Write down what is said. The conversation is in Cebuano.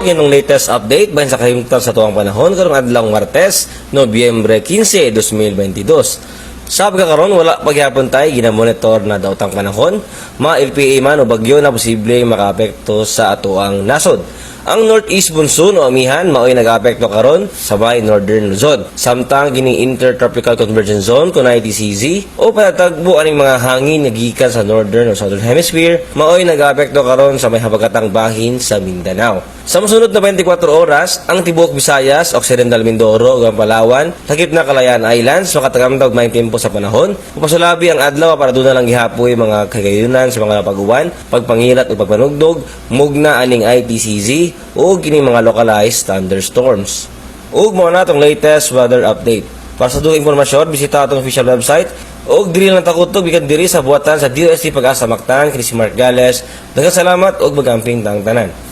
Yan ang latest update bahin sa kahimtang sa tuwang panahon karong adlaw Martes, Nobyembre 15, 2022. Sa pagkakaroon, wala pagyapon tayo ginamonitor na daotang panahon, mga LPA man o bagyo na posible makaapekto sa atoang nasod. Ang Northeast Monsoon o amihan mao'y nag-aapekto karon sa may Northern Luzon. Samtang kining Intertropical Convergence Zone kun ITCZ o patatagbo aning mga hangin nga gikan sa Northern o Southern Hemisphere mao'y nag-aapekto karon sa may habagatang bahin sa Mindanao. Sa mosunod na 24 oras, ang tibuok Visayas, Occidental Mindoro ug ang Palawan, lakip na Kalayaan Islands, makatagamtag maayong tempo sa panahon. Upasulabi ang adlaw para duna lang gihapoy mga kagayunan sa mga pag-uwan, pagpangilat ug pagpanugdog, mugna aning ITCZ ug kining mga localized thunderstorms. Ug mao na atong latest weather update. Para sa dugang impormasyon, bisita atong official website ug diri lang takutog bikan diri sa buhatan sa DOST Pag-asa Mactan, kini si Mark Gales. Daghang salamat ug magamping tang tanan.